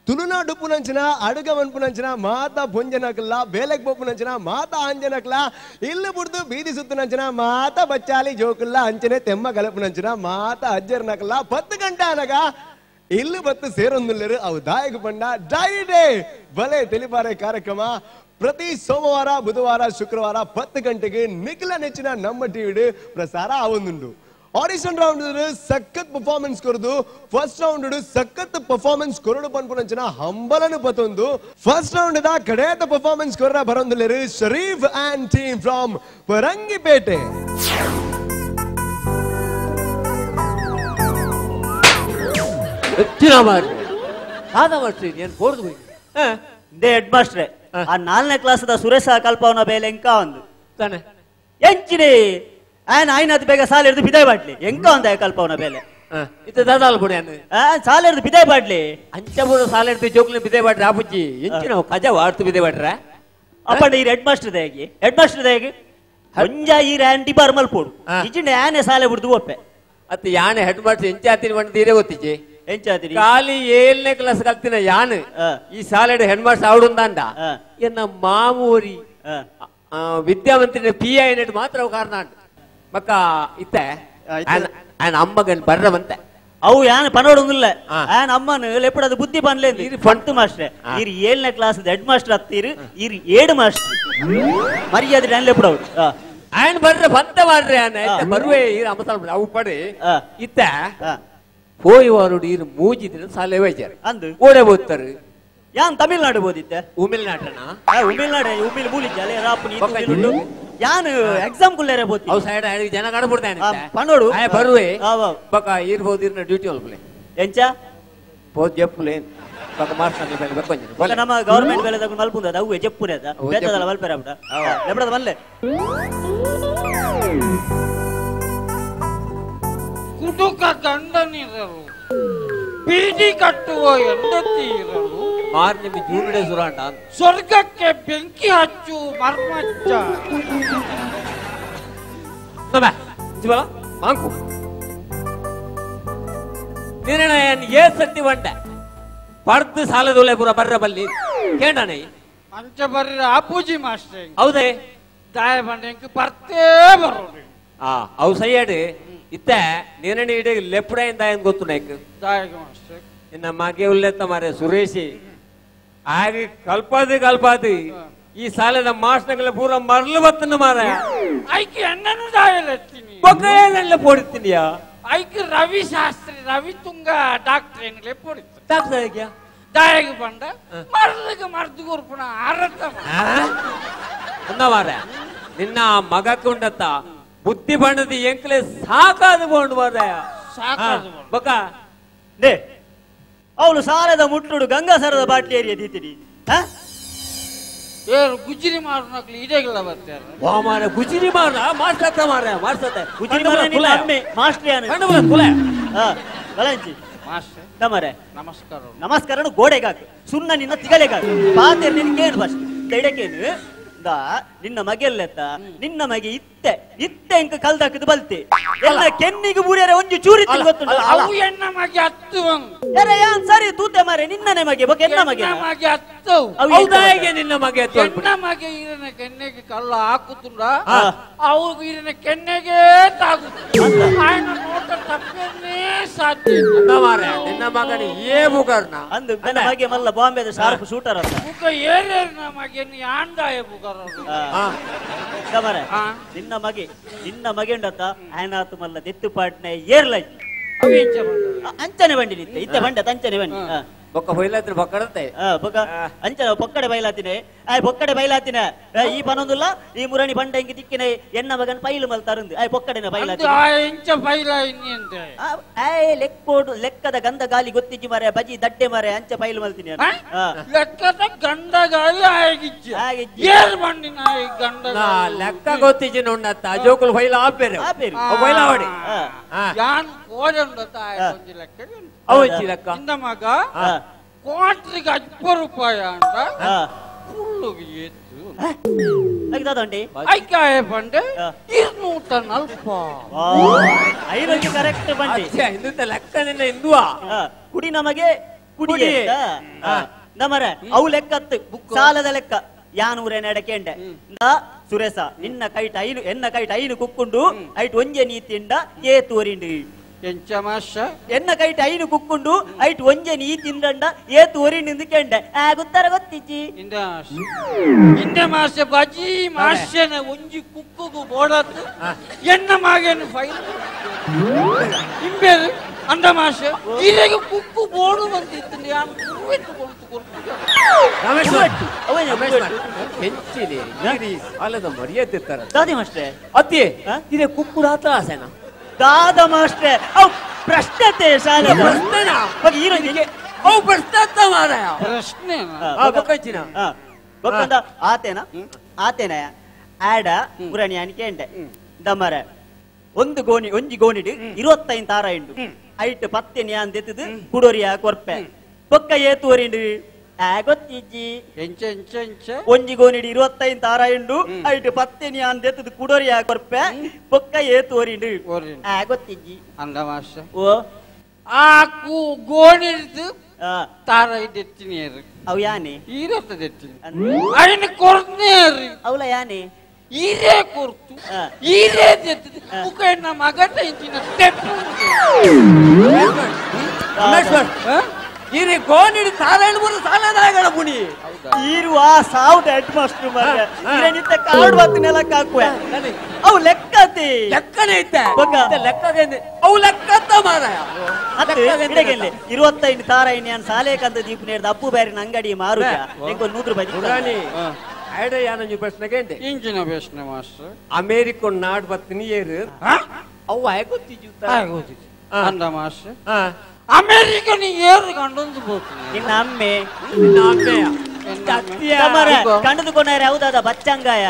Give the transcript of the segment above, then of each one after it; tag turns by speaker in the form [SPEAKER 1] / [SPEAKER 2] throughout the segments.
[SPEAKER 1] Tulunadu ಪುನಂಚಿನ ಅಡುಗವನ್ ಪುನಂಚಿನ ಮಾತಾ ಪೊಂಜನಕಲ್ಲ ಬೇಲೆಗ್ ಪೋಪುನಂಚಿನ ಮಾತಾ ಆಂಜನಕಲ ಇಲ್ಲು ಬುಡ್ದು ಬೀದಿ ಸುತ್ತುನಂಚಿನ ಮಾತಾ ಬಚ್ಚಾಲಿ ಜೋಕುಲ್ಲ ಅಂಚನೆ ತೆಮ್ಮ ಗಲಪುನಂಚಿನ ಮಾತಾ ಅಜ್ಜರ್ನಕಲ್ಲ 10 ಗಂಟೆ ಅನಗ ಇಲ್ಲು ಬತ್ತು ಸೇರೊಂದುಲ್ಲೇರು ಅವು ದಾಯಕ ಪಂಡ ಡೈರಿ ಡೇ ಬಲೆ ತಿಳಿಪಾರೆ ಕಾರ್ಯಕ್ರಮ ಪ್ರತಿ ಸೋಮವಾರ ಬುಧವಾರ ಶುಕ್ರವಾರ 10 ಗಂಟೆಗೆ ನಿಖಿಲ ನೆಚ್ಚಿನ ನಮ್ಮ ಟಿವಿ ಪ್ರಸಾರ ಆವೊಂದುಂಡು. ಆಡಿಷನ್ ರೌಂಡ್ ಸಖತ್ ಪರ್ಫಾರ್ಮೆನ್ಸ್ ಕೊರದು ಫಸ್ಟ್ ರೌಂಡ್ ಸಖತ್ ಪರ್ಫಾರ್ಮೆನ್ಸ್ ಕೊರಡು ಪನ್ಪುನಂಚಿನ ಹಂಬಲನು ಪತೊಂದು ಫಸ್ಟ್ ರೌಂಡ್ the ಕಡೆತ performance ಕೊರರ ಬರೊಂದುಲ್ಲೆರು Sharif and team from Farangipete.
[SPEAKER 2] Head ಮಾಸ್ಟ್ರೆ ಆ 4ನೇ ಕ್ಲಾಸ್ ಸುರೇಶ ಕಲ್ಪವನ ಬೇಲೆ ಎಂಕ ಒಂದು ಎಂಚಿನಿ ಆಯ್ನ ಆಯ್ನಾತ್ ಬೇಗ ಸಾಲ ಹಿಡಿದು ಬಿದಾಯ್ ಬಾಡ್ಲಿ ಎಂಕ ಒಂದ ಕಲ್ಪವನ ಬೇಲೆ ಸಾಲ ಹಿಡಿದು ಬಿದಾಯ್ ಬಾಡ್ಲಿ
[SPEAKER 3] ಅಂಚ ಸಾಲ ಹಿಡಿದು ಜೋಕ್ಲಿ ಬಿದಾಯ್ ಬಾಡ್ರಿ ಆಪುಜ್ಜಿ ಎಂಚಿನ ಕಜ ವಾಡ್ತು ಬಿದಾಯ್ ಬಾಡ್ರ
[SPEAKER 2] ಅಪ್ಪಂಡ ಈ ಹೆಡ್ ಮಾಸ್ಟರ್ ಹೇಗೆ ಹೆಡ್ ಮಾಸ್ಟರ್ ಹೇಗೆ ಒಂಜ ಈ ಆಂಟಿ ಬಾರ್ ಮಲ್ಪೋಡು ಇಜಿಂಡ ಆನೆ ಸಾಲೆ ಬಿಡ್ದು ಒಪ್ಪೆ
[SPEAKER 3] ಅತ್ತ ಯಾನೆ ಹೆಡ್ ಮಾಸ್ಟರ್ ಎಂಚಾತಿನ ಬಂದು ತೀರೆ ಗೊತ್ತಿಜ್ಜಿ
[SPEAKER 2] ಎಂಚಾತಿನಿ
[SPEAKER 3] ಖಾಲಿ 7ನೇ ಕ್ಲಾಸ್ ಕಲ್ತಿನ ಯಾನ್ ಈ ಸಾಲೆಡ್ ಹೆಡ್ ಮಾಸ್ಟರ್ ಆವಡುಂದಾಂಡ ಎನ್ನ ಮಾಮೂರಿ ವಿದ್ಯಾವಂತಿನ ಪಿ I net ಮಾತ್ರ ಕಾರಣ ಮಕ್ಕ ಇತ್ತೆ ಆಯನ ಅಮ್ಮಗನ್ ಬರ್ರವಂತೆ
[SPEAKER 2] ಅವು ಯಾನ್ ಪನೋಡೊಂದಿಲ್ಲ ಆಯನ ಅಮ್ಮನ ಲೆಪ್ಪಡದು ಬುದ್ಧಿ ಪನ್ಲೆ ಪಂತು ಮಾಸ್ಟ್ರೆ ಇರ್ 7ನೇ class head master ಹತ್ತೀರು ಇರ್ 7 ಮಾಸ್ಟರ್ ಮರ್ಯಾದೆ ನಾನು ಲೆಪ್ಪಡವ್ರು
[SPEAKER 3] ಆಯನ್ ಬರ್ರೆ ಪಂತ ಮಾಡ್ರೆ ಆಯನ ಬರುವೆ ಇರ್ ಅಮ್ಮ ಅವು ಪಡೆ ಇತ್ತ ಪೋಯಿ ವಾರುಡು ಇರ್ ಮೂಜಿದಿನ ಸಾಲೆ ವೈಚಾರ
[SPEAKER 2] ಅಂದು
[SPEAKER 3] ಓಡೆ ಬೋದ್ತಾರೆ
[SPEAKER 2] ಯಾನ್ ತಮಿಳ್ನಾಡು ಬೋದಿತ್ತೆ
[SPEAKER 3] ಉಮಿಲ್ನಾಟನ
[SPEAKER 2] ಉಮಿಲ್ನಾಡು ಉಮಿಲ್ ಮೂಲಿಜ್ಜಿ ಅಲ್ಲೇ ರಾಪು ನೀರು ಯಾನ್ ಎಕ್ಸಾಮ್ ಕುಲ್ಲೇರೆ ಬೋತಿ
[SPEAKER 3] ಅವು ಸೈಡ್ ಆಯ್ತು ಜನ ಕಾಡ್ಬಿಡ್ತಾನೆ
[SPEAKER 2] ಪನೋಡು
[SPEAKER 3] ಆಯ ಬರುವೆ ಬಕ ಇರ್ಬೋದು ಇರ್ನ ಡ್ಯೂಟಿ ಅಲ್ಪಲೆ
[SPEAKER 2] ಎಂಚ
[SPEAKER 3] ಬೋದು ಜಪ್ಪುಲೆ ಬಕ ಮಾಸ್ಟರ್ ಮೇಲೆ ಬಕ್ಕೊಂಜಿ
[SPEAKER 2] ಬಕ ನಮ್ಮ ಗವರ್ನಮೆಂಟ್ ಬೇಲೆ ತಗೊಂಡು ಮಲ್ಪುಂದ ಅವು ಜಪ್ಪುನೆ ಅದ ಬೇತದಲ್ಲ ಮಲ್ಪೆರ ಬಿಡ ಲೆಬಡದ ಮಲ್ಲೆ.
[SPEAKER 4] ಕುಟುಕ ಗಂಡನಿರಲು ಬೀದಿ ಕಟ್ಟುವ ಹೆಂಡತಿ ಇರಲು
[SPEAKER 3] ಮಾರ್ನಿಮಿ ಜೂನುಡೆ ಸುರಾಂಡ
[SPEAKER 4] ಸ್ವರ್ಗಕ್ಕೆ ಬೆಂಕಿ ಹಚ್ಚು ಮರ್ಮಜ್ಜ
[SPEAKER 3] ಮಾಂಕು ನಿರ್ಣಯ ಏ ಸತ್ತಿ ಬಂಡ ಪಡ್ದು ಸಾಲದೊಲೆ ಪೂರ ಬರ್ರ ಬಲ್ಲಿ ಕೇಂಡನೆ
[SPEAKER 4] ಅಂಚ ಬರ್ರ ಅಪ್ಪುಜಿ ಮಾಸ್ಟರ್
[SPEAKER 3] ಹೌದೇ
[SPEAKER 4] ದಾಯ ಬಂಡೆ ಬರ್ತೇ ಬರೋದು
[SPEAKER 3] ಆ ಅವು ಸೈಯಾಡು ಇತ್ತ ನಿರ್ಣಯ ಇಡೀ ಲೆಪ್ಪಡ ಇಂದ ಗೊತ್ತು ನಾಯ್ಕ
[SPEAKER 4] ದಾಯಕ ಮಾಸ್ಟರ್
[SPEAKER 3] ನಿನ್ನ ಮಗೆ ಉಲ್ಲೆತ್ತ ಮಾರೆ ಸುರೇಶಿ ಆಗಿ ಕಲ್ಪಾದಿ ಕಲ್ಪಾದಿ ಈ ಸಾಲದ ಮಾಸ್ಟರ್ಗಳ ಪೂರ ಮರಳು ಬತ್ತನ ಮಾರ
[SPEAKER 4] ಐಕೆ ಎಣ್ಣನು ದಾಯಲೆತ್ತೀನಿ
[SPEAKER 3] ಬೊಕ್ಕೇನೆಲ್ಲ ಪೋಡಿತ್ತೀನಿಯಾ
[SPEAKER 4] ಐಕೆ ರವಿ ಶಾಸ್ತ್ರಿ ರವಿ ತುಂಗ ಡಾಕ್ಟರ್ ಏನ್ಲೆ ಪೋಡಿತ್ತು
[SPEAKER 3] ಡಾಕ್ಟರ್ ಐಕ್ಯ
[SPEAKER 4] ದಾಯಗ ಬಂಡ ಮರಳಿಗೆ ಮರ್ದು ಗುರ್ಪುಣ ಅರತ
[SPEAKER 3] ಅಂದ ಮಾರ ನಿನ್ನ ಮಗಕ್ಕೆ ಉಂಡತ್ತ ಬುದ್ಧಿ ಬಣ್ಣದ ಎಂಕ್ಲೆ ಸಾಕಾದ ಬೋಂಡು ಮಾರಾಯ
[SPEAKER 4] ಸಾಕಾದ
[SPEAKER 3] ಬೊಕ್ಕ
[SPEAKER 2] they ಅವಳು ಸಾಲದ ಮುಟ್ಟುಡು ಗಂಗಾಸರದ ಬಾಟ್ಲಿ ಏರಿಯ ದೀತಿನಿ
[SPEAKER 4] ಏರು ಗುಜಿರಿ ಮಾರನಕ್ಲಿ ಇದೇಗಿಲ್ಲ ಬರ್ತಾರೆ
[SPEAKER 3] ವಾ ಮಾರ ಗುಜಿರಿ ಮಾರ ಮಾಸ್ಟರ್ ಮಾರ ಮಾಸ್ಟರ್
[SPEAKER 2] ಗುಜಿರಿ ಮಾರ ನಿನ್ನ ಅಮ್ಮೆ ಮಾಸ್ಟರ್ ಯಾನು
[SPEAKER 3] ಕಂಡುಬಲ ಕುಲ
[SPEAKER 2] ಹಾ ಬಲಂಚಿ
[SPEAKER 4] ಮಾಸ್ಟರ್
[SPEAKER 2] ತಮರೆ
[SPEAKER 4] ನಮಸ್ಕಾರ
[SPEAKER 2] ನಮಸ್ಕಾರ ಗೋಡೆಗಾಕು ಸುಣ್ಣ ನಿನ್ನ ತಿಗಲೆಗಾಕು ಪಾತೆರ್ ನಿನ್ಗೇನು ಫಸ್ಟ್ ತೈಡಕೇನು ದಾ ನಿನ್ನ ಮಗೆಲ್ಲೆತ್ತ ನಿನ್ನ ಮಗೆ ಇತ್ತೆ ಇತ್ತೆ ಇಂಕ ಕಲ್ದಾಕದು ಬಲ್ತೆ ಎಲ್ಲ ಕೆನ್ನಿಗೆ ಬೂರಿಯರೆ ಒಂಜಿ ಚೂರಿ ಗೊತ್ತುಂಟು
[SPEAKER 4] ಅವು ಎನ್ನ ಮಗೆ ಹತ್ತು
[SPEAKER 2] ಅರೆ ಯಾನ್ ಸರಿ ತೂತೆ ಮಾರೆ ನಿನ್ನನೆ ಮಗೆ ಬೊಕ ಎನ್ನ ಮಗೆ
[SPEAKER 4] ಎನ್ನ ಮಗೆ ಹತ್ತು
[SPEAKER 3] ಹೌದಾಗೆ ನಿನ್ನ ಮಗೆ ಹತ್ತು
[SPEAKER 4] ಎನ್ನ ಮಗೆ ಈರನ ಕೆನ್ನೆಗೆ ಕಲ್ಲ ಹಾಕುತ್ತುಂಡ ಅವು ಈರನ ಕೆನ್ನೆಗೆ ತಾಗುತ್ತು ಆಯನ ನೋಟ ತಪ್ಪೇನೇ ಸಾಧ್ಯ
[SPEAKER 3] ಅಂದ ಮಾರೆ ನಿನ್ನ ಮಗನ ಏ ಬುಕರ್ನ
[SPEAKER 2] ಅಂದು ನನ್ನ ಮಗೆ ಮಲ್ಲ ಬಾಂಬೆದ ಶಾರ್ಪ್ ಶೂಟರ್ ಅಂತ
[SPEAKER 4] ಬುಕ ಏರೇರ್ನ ಮಗೆನ್ ಯಾಂದಾಯ ಬುಕರ
[SPEAKER 2] ನಿನ್ನ ಮಗೆ ನಿನ್ನ ಮಗೆಂಡತ್ತ ಆಯನಾತು ಮಲ್ಲ ದೆತ್ತು ಪಾಟ್ನೆ ಏರ್ಲೈ ಅಂಚನೆ ಬಂಡಿ ನಿತ್ತೆ ಇತ್ತೆ ಬಂಡೆ ಅಂಚನೆ ಬಂಡಿ
[SPEAKER 3] ಬೊಕ್ಕ ಬೈಲಾತಿನ ಬೊಕ್ಕಡಂತೆ
[SPEAKER 2] ಬೊಕ್ಕ ಅಂಚನೆ ಬೊಕ್ಕಡೆ ಬೈಲಾತಿನಿ ಆಯ್ ಬೊಕ್ಕಡೆ ಬೈಲಾತಿನ ಈ ಪನೊಂದುಲ್ಲ ಈ ಮುರಣಿ ಬಂಡೆ ಇಂಗಿ ತಿಕ್ಕಿನ ಎನ್ನ ಮಗನ್ ಪೈಲು ಮಲ್ತಾರಂದು ಆಯ್ ಬೊಕ್ಕಡೆನ ಬೈಲಾತಿನ
[SPEAKER 4] ಎಂಚ ಪೈಲ ಇನ್ನಿ ಅಂತೆ
[SPEAKER 2] ಆಯ್ ಲೆಕ್ಕೋಡು ಲೆಕ್ಕದ ಗಂಧ ಗಾಲಿ ಗೊತ್ತಿಜ್ಜಿ ಮಾರೆ ಬಜಿ ದಡ್ಡೆ ಮಾರೆ ಅಂಚ ಪೈಲು ಮಲ್ತೀನಿ
[SPEAKER 4] ಲೆಕ್ಕದ ಗಂಧ ಗಾಲಿ ಆಯಗಿಜ್ಜಿ ಏರ್ ಬಂಡಿನ ಗಂಡ
[SPEAKER 3] ಲೆಕ್ಕ ಗೊತ್ತಿಜ್ಜಿ ನೋಡತ್ತ ಜೋಕುಲು ಪೈಲ ಆಪೇರು
[SPEAKER 2] ಆಪೇರು
[SPEAKER 3] ಪೈಲ ಆವಡಿ
[SPEAKER 4] ಯಾನ್ ಕೋಜಂಡತ್ತ ಆಯ್ ಒಂಜಿ ಲೆಕ್ಕ
[SPEAKER 3] ಅವಂಚಿ ಲೆಕ್ಕ
[SPEAKER 4] ಇಂದ ಮಗ ಕ್ವಾರ್ಟರ್ಗೆ 50 ರೂಪಾಯಿ ಅಂತ ಫುಲ್ಲು ಏತು
[SPEAKER 2] ಐದಾದಂಡಿ
[SPEAKER 4] ಐಕಾಯ ಬಂಡೆ 240
[SPEAKER 2] ಐನೊಂದು ಕರೆಕ್ಟ್ ಬಂಡಿ
[SPEAKER 3] ಇಂದ ಲೆಕ್ಕ ನಿನ್ನ ಇಂದುವಾ
[SPEAKER 2] ಕುಡಿ ನಮಗೆ ಕುಡಿ ನಮರ ಅವು ಲೆಕ್ಕತ್ತು ಸಾಲದ ಲೆಕ್ಕ ಯಾನೂರೇ ನಡಕೆಂಡೆ ಸುರೇಶ ನಿನ್ನ ಕೈಟ ಐನು ಎನ್ನ ಕೈಟ ಐನು ಕುಕ್ಕುಂಡು ಐಟ್ ಒಂಜೆ ನೀ ತಿಂಡ ಏ ತೋರಿಂಡು
[SPEAKER 4] ಎಂಚ ಮಾಶ
[SPEAKER 2] ಎನ್ನ ಕೈಟ ಐನು ಕುಕ್ಕುಂಡು ಐಟ್ ಒಂಜೆ ನೀ ತಿಂದಂಡ ಏ ತೋರಿಂಡು ಕೆಂಡೆ ಆ ಗೊತ್ತರ ಗೊತ್ತಿಜ್ಜಿ
[SPEAKER 4] ಇಂದ ಮಾಸ ಬಜಿ ಮಾಶನ ಒಂಜಿ ಕುಕ್ಕುಗು ಬೋಡತ್ತು ಎನ್ನ ಮಗನ ಫೈಲ್ ಇಂಬೇರು ಅಂದ ಮಾಶ ಇರೆಗೆ ಕುಕ್ಕು ಬೋಡು ಬಂದಿತ್ತು ಯಾನು ಕುರುವೆಟ್ಟು ಕೊಡ್ತು ಕೊಡ್ತು
[SPEAKER 3] ಸಾಲದ ಮರ್ಯಾದೆ ತರ
[SPEAKER 2] ದಾದಿ ಮಾಸ್ಟ್ರೆ
[SPEAKER 3] ಅತ್ತೆ ಇದೇ ಕುಕ್ಕುಡ ಆತ ಆಸೆನಾ
[SPEAKER 2] ದಾದ ಮಾಸ್ಟ್ರೆ ಅವು ಪ್ರಶ್ನೆ ಶಾಲೆ
[SPEAKER 3] ಪ್ರಶ್ನೆನಾ ಅವು ಪ್ರಶ್ನೆ ಮಾರಾಯ
[SPEAKER 4] ಪ್ರಶ್ನೆ
[SPEAKER 3] ಬೊಕ್ಕಂಚಿನ
[SPEAKER 2] ಬೊಕ್ಕಂದ ಆತೇನ ಆತೇನ ಆಡ ಪುರಾಣಿ ಅನಿಕೆ ದಮರ ಒಂದು ಗೋಣಿ ಒಂಜಿ ಗೋಣಿಡು 25 ತಾರ ಇಂಡು ಐಟ್ ಪತ್ತೆ ನ್ಯಾನ್ ದೆತ್ತದು ಕುಡೋರಿಯ ಕೊರ್ಪೆ ಬೊಕ್ಕ ಏತುವರಿಂಡು ಆ ಗೊತ್ತಿಜ್ಜಿ
[SPEAKER 4] ಎಂಚ ಎಂಚ ಎಂಚ
[SPEAKER 2] ಒಂಜಿ ಗೋಣಿಡು 25 ತಾರ ಇಂಡು ಐಟ್ ಪತ್ತೆ ನ್ಯಾನ್ ದೆತ್ತದು ಕುಡೋರಿಯ ಕೊರ್ಪೆ ಬೊಕ್ಕ ಏತುವರಿಂಡು ಆ ಗೊತ್ತಿಜ್ಜಿ
[SPEAKER 4] ಅಂದ ಮಾಸ
[SPEAKER 2] ಓ
[SPEAKER 4] ಆ ಗೋಣಿಡ್ದು ತಾರ ದೆತ್ತಿನೇರು
[SPEAKER 2] ಅವು ಯಾನೆ
[SPEAKER 4] ಈರತ್ತ ದೆತ್ತಿನಿ ಐನ ಕೊರ್ನೇರು
[SPEAKER 2] ಅವಲ ಯಾನೆ
[SPEAKER 4] ಈರೇ ಕೊರ್ತು ಈರೇ ದೆತ್ತಿದ ಮುಖ ನಮ್ಮ ಮಗಟ ಇಂಚಿನ ತೆಪ್ಪು
[SPEAKER 3] ಈರೆ ಗೋಣಿಡು ತಾರ ಮೂರು ಸಾಲದಾಯಗಳ ಮುನಿ
[SPEAKER 2] ಈರು ಆ ಸಾವುದ ಹೆಡ್ ಮಾಸ್ಟರ್ ಮಾರ್ರೆ ಈರೆ ಕಾರ್ಡ್ ಬತ್ತು ನೆಲಕ್ಕೆ ಹಾಕುವೆ ಅವು ಲೆಕ್ಕತಿ
[SPEAKER 3] ಲೆಕ್ಕನೇ ಇತ್ತೆ ಲೆಕ್ಕ ಅವು ಲೆಕ್ಕತ್ತ ಮಾರಾಯ
[SPEAKER 2] ಇಡಗೆಲ್ಲಿ 25 ತಾರ ಇನ್ಯಾನ್ ಸಾಲೆ ಕಂದ ದೀಪ ನೇರ್ದ ಅಪ್ಪು ಬೇರಿನ ಅಂಗಡಿ ಮಾರುಜ ನಿಂಗೊಂದು 100 ರೂಪಾಯಿ
[SPEAKER 3] ಪುರಾಣಿ ಐಡ ಯಾನೊಂಜಿ ಪ್ರಶ್ನೆ ಕೇಂಡೆ
[SPEAKER 4] ಇಂಚಿನ ಪ್ರಶ್ನೆ ಮಾಸ್ಟರ್
[SPEAKER 3] ಅಮೇರಿಕ ನಾಡ್ ಬತ್ತಿನಿ ಏರು ಅವು ಆಯ್ಗೊತ್ತಿಜು
[SPEAKER 4] ಆಯ್ಗೊತ್ತಿಜು ಅಂದ ಮಾಸ್ಟರ್ ಅಮೇರಿಕನ್ ಏರು ಕಂಡೊಂದು ಬೋತೀನಿ
[SPEAKER 2] ನಿನ್ನ ಅಮ್ಮೆ
[SPEAKER 3] ನಿನ್ನ ಅಮ್ಮೆಯ
[SPEAKER 2] ಕಂಡುಕೊಂಡಾರೆ ಹೌದಾದ ಬಚ್ಚಂಗಾಯ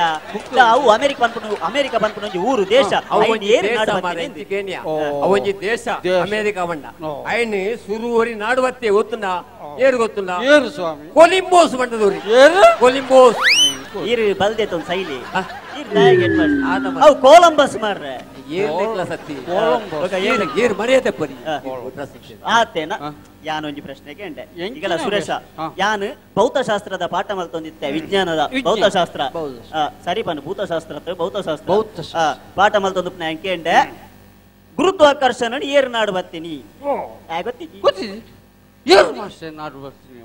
[SPEAKER 2] ಅವು ಅಮೆರಿಕ ಬಂದ್ಕೊಂಡು ಅಮೆರಿಕ ಬಂದ್ಕೊಂಡು ಒಂಜಿ ಊರು ದೇಶ
[SPEAKER 3] ಅವೊಂಜಿ ದೇಶ ಅಮೆರಿಕ ಬಂಡ ಐನ್ ಸುರುವರಿ ನಾಡುವತ್ತೆ ಗೊತ್ತುಂಡ ಏರು ಗೊತ್ತುಂಡ
[SPEAKER 4] ಏರು ಸ್ವಾಮಿ
[SPEAKER 3] ಕೊಲಿಂಬೋಸ್ ಬಂಡದೂರಿ
[SPEAKER 4] ಏರು
[SPEAKER 3] ಕೊಲಿಂಬೋಸ್
[SPEAKER 2] ಈರು ಬಲ್ದೇತ ಒಂದು ಶೈಲಿ ಅವು ಕೊಲಂಬಸ್ ಮಾರ್ರೆ
[SPEAKER 3] ಏರು ಮರ್ಯಾದೆ ಪರಿ
[SPEAKER 2] ಆತೇನ ಯಾನೊಂಜಿ ಪ್ರಶ್ನೆ ಕೇಂಡೆ ಈಗಲ ಸುರೇಶ ಯಾನು ಭೌತಶಾಸ್ತ್ರದ ಪಾಠ ಮಲ್ತೊಂದಿತ್ತೆ ವಿಜ್ಞಾನದ ಭೌತಶಾಸ್ತ್ರ ಸರಿ ಪನ್ ಭೂತಶಾಸ್ತ್ರ ಭೌತಶಾಸ್ತ್ರ ಪಾಠ ಮಲ್ತೊಂದು ಕೇಂಡೆ ಗುರುತ್ವಾಕರ್ಷಣ ಏರು ನಾಡು ಬರ್ತೀನಿ
[SPEAKER 4] ಗೊತ್ತಿದೆ ಏರು ಮಾಸ್ಟರ್ ನಾಡು ಬರ್ತೀನಿ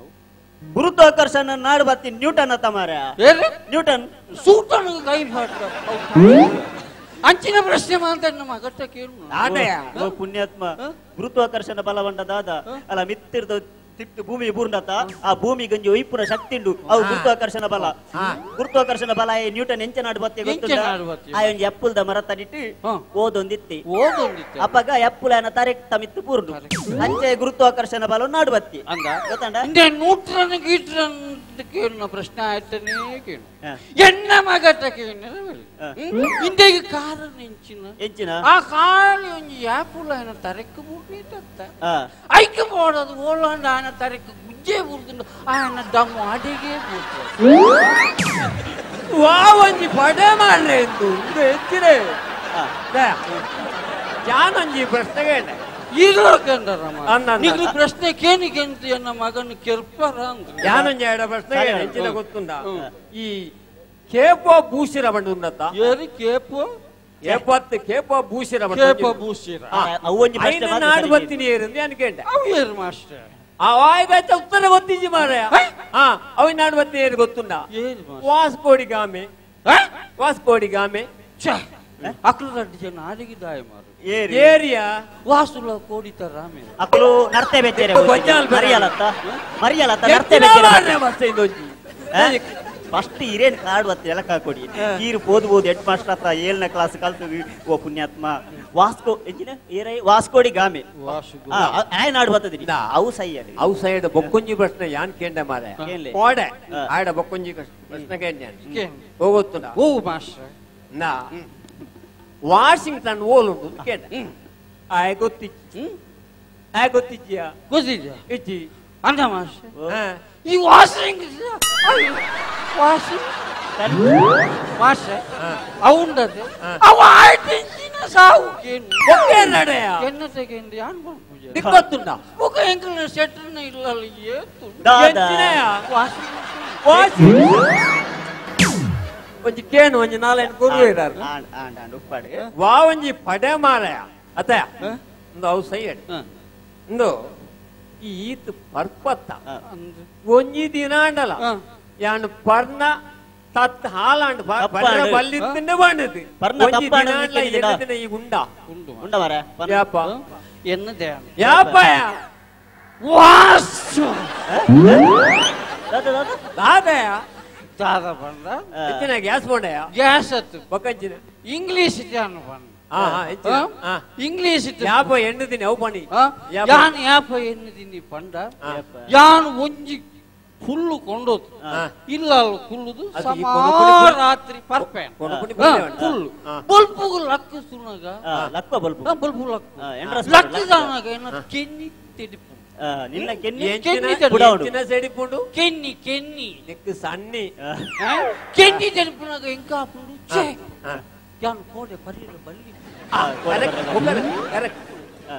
[SPEAKER 2] ಗುರುತ್ವಾಕರ್ಷಣ ನಾಡು ಬರ್ತೀನಿ ನ್ಯೂಟನ್ ಅತ್ತ ಮಾರ ನ್ಯೂಟನ್
[SPEAKER 4] ಸೂಟನ್ ಕೈ ಅಂಚಿನ ಪ್ರಶ್ನೆ ಮಾತಾಡ ನಮ್ಮ ಅಗತ್ಯ ಕೇಳು
[SPEAKER 2] ಪುಣ್ಯಾತ್ಮ ಗುರುತ್ವಾಕರ್ಷಣ ಬಲವಂಡ ದಾದ ಅಲ್ಲ ಮಿತ್ತಿರ್ದ ತಿಟ್ಟು ಭೂಮಿ ಬೂರ್ಣತ ಆ ಭೂಮಿ ಗಂಜಿ ಒಯ್ಪುನ ಶಕ್ತಿ ಉಂಡು ಅವು ಗುರುತ್ವಾಕರ್ಷಣ ಬಲ ಗುರುತ್ವಾಕರ್ಷಣ ಬಲ ನ್ಯೂಟನ್ ಎಂಚ ನಾಡು ಬತ್ತೆ ಗೊತ್ತುಂಡ ಆ ಒಂಜಿ ಅಪ್ಪುಲ್ದ ಮರ ತಡಿಟ್ಟು ಓದೊಂದಿತ್ತಿ ಅಪ್ಪಗ ಅಪ್ಪುಲನ ತರೆಕ್ ತಮಿತ್ತು ಪೂರ್ಣು ಅಂಚೆ ಗುರುತ್ವಾಕರ್ಷಣ ಬಲ ನಾಡು ಬತ್ತಿ ಗೊತ್ತಂಡ
[SPEAKER 4] ನ್ಯೂಟ್ರನ್ ಗೀಟ್ರನ್ ಕೇಳುನ ಪ್ರಶ್ನೆ ಆಯ್ತಾನೆ ಕೇಳು ಎನ್ನ ಮಗಟ ಕೇಳಿನ ಇಂದೆಗೆ ಕಾರಣ ಎಂಚಿನ
[SPEAKER 2] ಎಂಚಿನ
[SPEAKER 4] ಆ ಕಾಲಿ ಒಂಜಿ ಯಾಪುಲ ಏನ ತರೆಕ್ ಬೂರ್ನಿತ್ತ ಐಕ್ ಬೋಡದು ಓಲಾಂಡ ಆಯನ ತರೆಕ್ ಗುಜ್ಜೆ ಬೂರ್ದುಂಡು ಆಯನ ದಮ್ಮು ಅಡಿಗೆ ಬೂರ್ತು
[SPEAKER 3] ವಾ ಒಂಜಿ ಪಡೆ ಮಾಡ್ರೆ ಎಂದು ಇದು ಹೆಚ್ಚಿನ ಜಾನೊಂಜಿ ಪ್ರಶ್ನೆ ಕೇಳ
[SPEAKER 4] ನಿಗ್ಲು ಪ್ರಶ್ನೆ ಕೇನಿ ಕೇಂತಿ ಎನ್ನ ಮಗನ ಕೆರ್ಪರ ಅಂದ್ರೆ
[SPEAKER 3] ಯಾನೊಂಜಿ ಎಡ ಪ್ರಶ್ನೆ ಹೆಚ್ಚಿನ ಗೊತ್ತುಂಡ ಈ ಕೇಪೋ ಭೂಷಿರ ಬಂಡು ಉಂಡತ್ತ
[SPEAKER 4] ಏರಿ ಕೇಪೋ
[SPEAKER 3] ಕೇಪತ್ತು ಕೇಪೋ ಭೂಷಿರ
[SPEAKER 4] ಕೇಪೋ ಭೂಷಿರ
[SPEAKER 3] ಅವು ನಾಡು ಬರ್ತೀನಿ ಏರು ಅಂತ ಕೇಂಡ
[SPEAKER 4] ಅವು ಏರು ಮಾಸ್ಟರ್
[SPEAKER 3] ಆ ವಾಯ್ಗಾಯ್ತ ಉತ್ತರ ಗೊತ್ತಿಜ್ಜಿ ಮಾರಾಯ ಹಾ ಅವು ನಾಡು ಬರ್ತೀನಿ ಏರು ಗೊತ್ತುಂಡ ವಾಸ್ಕೋಡಿ ಗಾಮೆ ವಾಸ್ಕೋಡಿ ಗಾಮೆ
[SPEAKER 4] ಅಕ್ಲು ರಡ್ಡು ಜನ ಆಡಿಗಿದ್ದಾಯ ಮಾರು
[SPEAKER 3] ಏರಿಯಾ
[SPEAKER 4] ವಾಸುಲ ಕೋಡಿತ ರಾಮೆ
[SPEAKER 2] ಅಕ್ಲು ನರ್ತೆ ಬೆಚ್ಚೇರೆ ಮರಿಯಲತ್ತ ಮರಿಯಲತ್ತ ನರ್ತೆ ಬೆಚ್ಚೇರೆ
[SPEAKER 3] ಮತ್ತೆ ಇದೊಂಜಿ
[SPEAKER 2] ಫಸ್ಟ್ ಹಿರೇನ್ ಕಾರ್ಡ್ ಬತ್ತ ಎಲಕ ಕೊಡಿ ಈರು ಬೋದು ಬೋದು ಹೆಡ್ ಮಾಸ್ಟರ್ ಹತ್ರ 7ನೇ ಕ್ಲಾಸ್ ಕಲ್ತು ಓ ಪುಣ್ಯಾತ್ಮ ವಾಸ್ಕೋ ಎಂಜಿನ ಏರೈ ವಾಸ್ಕೋಡಿ ಗಾಮೆ ಆಯ್ ನಾಡು ಬತ್ತದಿನಿ ಅವು ಸೈ
[SPEAKER 3] ಅವು ಸೈಡ್ ಬೊಕ್ಕೊಂಜಿ ಪ್ರಶ್ನೆ ಯಾನ್ ಕೇಂಡೆ ಮಾರೆ ಕೋಡೆ ಆಡ ಬೊಕ್ಕೊಂಜಿ ಪ್ರಶ್ನೆ ಕೇಂಡೆ ಹೋಗುತ್ತುಂಡ
[SPEAKER 4] ಓ ಮಾಸ್ಟರ್
[SPEAKER 3] ನಾ ವಾಷಿಂಗ್ಟನ್ ಓಲುಂಡು ಕೇಂಡೆ ಆಯ್ ಗೊತ್ತಿತ್ತು ಗೊತ್ತಿಜ್ಜಿಯಾ
[SPEAKER 4] ಗೊತ್ತಿದ್ಯಾ
[SPEAKER 3] ಇಜ್ಜಿ
[SPEAKER 4] ಅಂದ ಮಾಸ್ಟರ್ ಈ washing washing master ಅವುಂಡದೆ ಅವ ಆಯ್ತಿಂಚಿನ ಸಾವು ಎನ್ನ ತೆಗೆಂದು ಯಾನ್ ಪೂಜೆ
[SPEAKER 3] ದಿಕ್ಕತ್ತುಂಡ
[SPEAKER 4] ಬೊಕ ಎಂಕಲ್ನ ಸೆಟ್ರನ ಇಲ್ಲಲ್ಲ ಏತು ವಾಷಿಂಗ್
[SPEAKER 3] ವಾಷಿಂಗ್ ಒಂಜಿ ಕೇನು ಒಂಜಿ ನಾಲೈನ್ ಗುರು ಇರಾರು
[SPEAKER 2] and and and ಉಪ್ಪಾಡು
[SPEAKER 3] ವಾ ಒಂಜಿ ಪಡೆ ಮಾರಯ ಅತ್ತಯ ಒಂದು ಅವು ಸೈ ಇಂದು ಈ ಈತ್ ಪರ್ಪತ್ತ ಒಂಜಿ ದಿನ ಅಂಡಲ ಯಾನ್ ಪರ್ನ ತತ್ ಹಾಲಾಂಡ್ ಬಲ್ಲಿತ್ತಿಂದ ಬಂಡದು ಒಂಜಿ ದಿನ ಅಂಡಲ ಎನ್ನ ದಿನ ಈ ಗುಂಡ
[SPEAKER 2] ಉಂಡ ಮಾರ
[SPEAKER 3] ಯಾಪ
[SPEAKER 4] ಎನ್ನದೆ
[SPEAKER 3] ಯಾಪ
[SPEAKER 4] ವಾಸು
[SPEAKER 2] ದಾದ ದಾದ
[SPEAKER 3] ದಾದಯ
[SPEAKER 4] ದಾದ ಬಂದ
[SPEAKER 3] ಇಚ್ಚಿನ ಗ್ಯಾಸ್ ಬೋಂಡಯ
[SPEAKER 4] ಗ್ಯಾಸ್ ಅತ್ತು
[SPEAKER 3] ಬೊಕ್ಕಂಚಿನ
[SPEAKER 4] ಇಂಗ್ಲೀಷ್ ಜಾನು ಬಂದ ಇಂಗ್ಲೀಷ್
[SPEAKER 3] ಯಾಪ ಎಣ್ಣು ದಿನ ಅವು ಪಣಿ
[SPEAKER 4] ಯಾನ್ ಯಾಪ ಎಣ್ಣು ದಿನಿ ಪಂಡ ಯಾನ್ ಒಂಜಿ ಹುಲ್ಲು ಕೊಂಡೋದು ಇಲ್ಲ ಕುಲ್ಲುದು ಸಮ ರಾತ್ರಿ ಪರ್ಪೆ ಹುಲ್ಲು ಬಲ್ಪುಗು ಲಕ್ಕು ಸುನಗ
[SPEAKER 2] ಲಕ್ಕ ಬಲ್ಪು
[SPEAKER 4] ಬಲ್ಪು ಲಕ್ಕು ಲಕ್ಕದಾನಾಗ ಏನ ಕೆನ್ನಿ ತೆಡಿಪು
[SPEAKER 2] ನಿನ್ನ ಕೆನ್ನಿ
[SPEAKER 3] ಕೆನ್ನಿ ಸೆಡಿಪುಂಡು
[SPEAKER 4] ಕೆನ್ನಿ ಕೆನ್ನಿ
[SPEAKER 3] ನಿಕ್ಕು ಸನ್ನಿ
[SPEAKER 4] ಕೆನ್ನಿ ತೆಡಿಪುನಾಗ ಎಂಕಾಪುಂಡು ಛೇ ಯಾನ್ ಕೋಡೆ ಪರಿರ ಬಲ್ಲಿ
[SPEAKER 3] ಕರೆಕ್ಟ್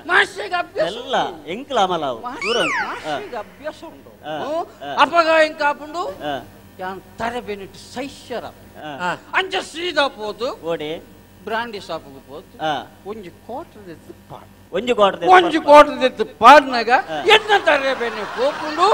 [SPEAKER 4] ಮಾಸ್ಟರ್ಗೆ ಅಭ್ಯಾಸ
[SPEAKER 2] ಎಲ್ಲ ಎಂಕ್ಲ ಅಮಲಾವು ದೂರ
[SPEAKER 4] ಮಾಸ್ಟರ್ಗೆ ಅಭ್ಯಾಸ ಉಂಟು ಅಪಗ ಎಂಕಾಪುಂಡು ಯಾನ್ ತರೆ ಬೆನಿಟ್ಟು ಸೈಶ್ಯರ ಅಂಚ ಸೀದಾ ಪೋದು
[SPEAKER 2] ಓಡಿ
[SPEAKER 4] ಬ್ರಾಂಡಿ ಶಾಪ್ಗೆ ಪೋದು ಒಂಜಿ ಕೋಟರ್ ಎತ್ತು ಪಾಡ್
[SPEAKER 2] ಒಂಜಿ ಕೋಟರ್
[SPEAKER 4] ಒಂಜಿ ಕೋಟರ್ ಎತ್ತು ಪಾಡ್ನಾಗ ಎನ್ನ ತರೆ ಬೆನೆ ಪೋಪುಂಡು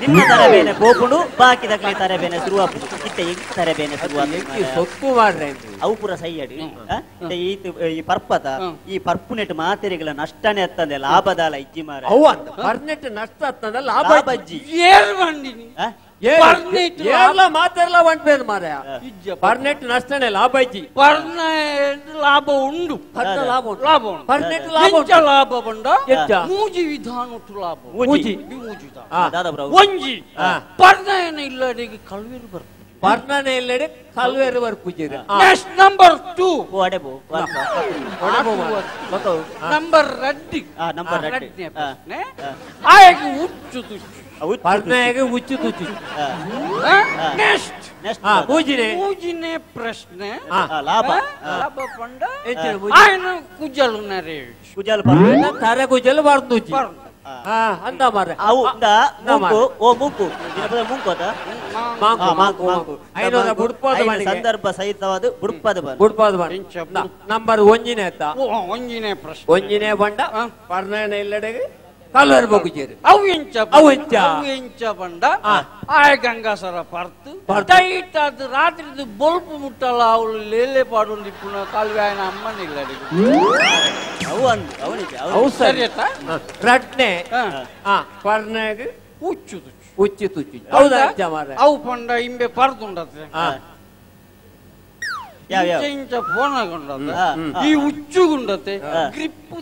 [SPEAKER 2] ನಿನ್ನ ತರೆ ಬೇನೆ ಪೋಪುಂಡು ಬಾಕಿ ದಕ್ಲೆ ತರೆ ಬೇನೆ ಶುರುವಾಪುಂಡು ಇತ್ತ ಎಂಕ್ ತರೆ ಬೇನೆ ಶುರುವಾಪುಂಡು
[SPEAKER 3] ಸೊಕ್ಕು ಮಾಡ್ರೆ
[SPEAKER 2] ಅವು ಪೂರ ಸೈಯಡು ಇತ್ತ ಈತ ಈ ಪರ್ಪತ ಈ ಪರ್ಪುನೆಟ್ ಮಾತೆರೆಗಳ ನಷ್ಟನೇ ಅತ್ತಂದೆ ಲಾಭದಾಲ ಇಜ್ಜಿ ಮಾರ
[SPEAKER 3] ಅವು ಅಂತ ಪರ್ನೆಟ್ ನಷ್ಟ ಅತ್ತಂದ ಲಾಭ
[SPEAKER 2] ಇಜ್ಜಿ
[SPEAKER 4] ಏರ್ ಬಂಡಿನಿ
[SPEAKER 3] ಏರ್ಲ ಮಾತೆರ್ಲ ಒಂಟ್ಬೇದು ಮಾರಾಯ ಪರ್ನೆಟ್ ನಷ್ಟನೇ ಲಾಭ ಇಜ್ಜಿ
[SPEAKER 4] ಪರ್ನೆಟ್ ಲಾಭ ಉಂಡು
[SPEAKER 3] ಲಾಭ ಉಂಟು
[SPEAKER 4] ಲಾಭ ಉಂಟು
[SPEAKER 3] ಪರ್ನೆಟ್ ಲಾಭ
[SPEAKER 4] ಎಂಚ ಲಾಭ ಬಂಡ ಮೂಜಿ ವಿಧಾನ ಉಂಟು ಲಾಭ
[SPEAKER 3] ಮೂಜಿ
[SPEAKER 4] ಮೂಜಿ ವಿಧಾನ ಒಂಜಿ ಪರ್ಣಯನ ಇಲ್ಲಡೆಗೆ ಕಲ್ವೇರು ಬರ್ಪುಜಿ
[SPEAKER 3] ಪರ್ಣನ ಇಲ್ಲಡೆ ಕಲ್ವೇರು ಬರ್ಪುಜಿ
[SPEAKER 4] ನೆಕ್ಸ್ಟ್ ನಂಬರ್ 2
[SPEAKER 2] ಓಡೆ ಬೋ
[SPEAKER 4] ನಂಬರ್ ರೆಡ್ಡಿ
[SPEAKER 2] ನಂಬರ್ ರೆಡ್ಡಿ
[SPEAKER 4] ಆಯಗೆ ಹುಚ್ಚು ತುಚ್ಚು
[SPEAKER 3] ಪರ್ಣಯಗೆ ಹುಚ್ಚು ತುಚ್ಚು
[SPEAKER 4] ನೆಕ್ಸ್ಟ್
[SPEAKER 3] ಮೂಜಿನೇ
[SPEAKER 4] ಮೂಜಿನೇ ಪ್ರಶ್ನೆ
[SPEAKER 2] ಲಾಭ
[SPEAKER 4] ಲಾಭ ಪಂಡ ಆಯನ ಕುಜಲು ನರೇಶ್
[SPEAKER 2] ಕುಜಲು
[SPEAKER 3] ತರೆ ಕುಜಲು ಬರ್ದುಜಿ ಅಂತ ಮಾರ್ರೆ
[SPEAKER 2] ಅವು ಮೂಕು ಓ ಮೂಕು ದಿನಪದ ಮೂಕು ಅದ
[SPEAKER 3] ಮಾಂಕು ಮಾಂಕು ಮಾಂಕು ಐನೂರ ಬುಡ್ಪಾದ
[SPEAKER 2] ಸಂದರ್ಭ ಸಹಿತವಾದ ಬುಡ್ಪಾದ ಬನ್
[SPEAKER 3] ಬುಡ್ಪಾದ ಬನ್ ನಂಬರ್ ಒಂಜಿನೇ ಆತ
[SPEAKER 4] ಒಂಜಿನೇ ಪ್ರಶ್ನೆ
[SPEAKER 3] ಒಂಜಿನೇ ಬಂಡ ಪರ್ಣಯನ ಇಲ್ಲಡೆಗೆ ಕಲ್ವೇರು ಬೊಕ್ಕುಜೇರು
[SPEAKER 4] ಅವು ಎಂಚ
[SPEAKER 3] ಅವು ಎಂಚ
[SPEAKER 4] ಅವು ಎಂಚ ಬಂಡ ಆಯ ಗಂಗಾಸರ ಪರ್ತು ಟೈಟ್ ಆದ ರಾತ್ರಿ ಬೊಲ್ಪು ಮುಟ್ಟಲ್ಲ ಅವಳು ಲೇಲೆ ಪಾಡೊಂದು ಇಪ್ಪುನ ಕಾಲ್ವೆ ಆಯನ ಅಮ್ಮನ ಇಲ್ಲಡೆಗೆ
[SPEAKER 2] ಅವು ಅಂದು ಅವನಿಗೆ
[SPEAKER 3] ಅವು ಸರಿ ರಡ್ನೆ ಪರ್ಣಯಗೆ
[SPEAKER 4] ಹುಚ್ಚು ತುಚ್ಚು
[SPEAKER 3] ಹುಚ್ಚು ತುಚ್ಚು ಹೌದಾ ಎಂಚ ಮಾರ್ರೆ
[SPEAKER 4] ಅವು ಪಂಡ ಇಂಬೆ ಪರ್ದುಂಡತ್ತೆ ಇಂಚ ಇಂಚ ಫೋನಾಗುಂಡತ್ತೆ ಈ ಹುಚ್ಚುಗುಂಡತ್ತೆ ಗ್ರಿಪ್ಪು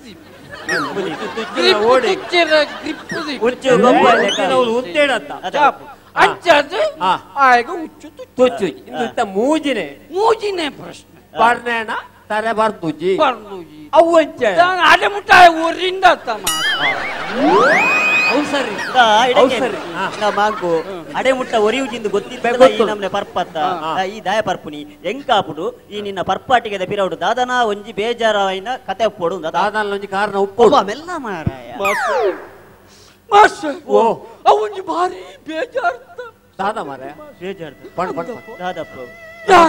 [SPEAKER 3] ಮೂಜಿನೇ
[SPEAKER 4] ಮೂಜಿನೇ ಪ್ರಶ್ನೆ
[SPEAKER 3] ಪರ್ಣಯನ ತರೆ ಬರ್ದುಜಿ
[SPEAKER 4] ಬರ್ದುಜಿ
[SPEAKER 3] ಅವು ಎಂಚ
[SPEAKER 4] ಅಡೆ ಮುಟ್ಟಾಯ ಊರಿಂದ
[SPEAKER 3] ಅವು ಸರಿ ಅವು ಸರಿ
[SPEAKER 2] ಮಾಂಕು ಅಡೆ ಮುಟ್ಟ ಒರಿಯುಜಿಂದು ಗೊತ್ತಿಲ್ಲ ಈ ನಮ್ನೆ ಪರ್ಪತ್ತ ಈ ದಾಯ ಪರ್ಪುನಿ ಎಂಕಾಪುಡು ಈ ನಿನ್ನ ಪರ್ಪಾಟಿಗೆ ಪಿರವುಡು ದಾದನ ಒಂಜಿ ಬೇಜಾರಾಯಿನ ಕತೆ ಒಪ್ಪೋಡು
[SPEAKER 3] ದಾದನ ಒಂಜಿ ಕಾರಣ ಉಪ್ಪೋಡು
[SPEAKER 2] ಮೆಲ್ಲ ಮಾರಾಯ
[SPEAKER 4] ಮಾಸ್ಟರ್ ಓ ಅವೊಂಜಿ ಭಾರಿ ಬೇಜಾರ್ತ
[SPEAKER 3] ದಾದ ಮಾರಾಯ
[SPEAKER 2] ಬೇಜಾರ್ತ
[SPEAKER 3] ಪಣ್ ಪಣ್
[SPEAKER 2] ದಾದಪ್ಪ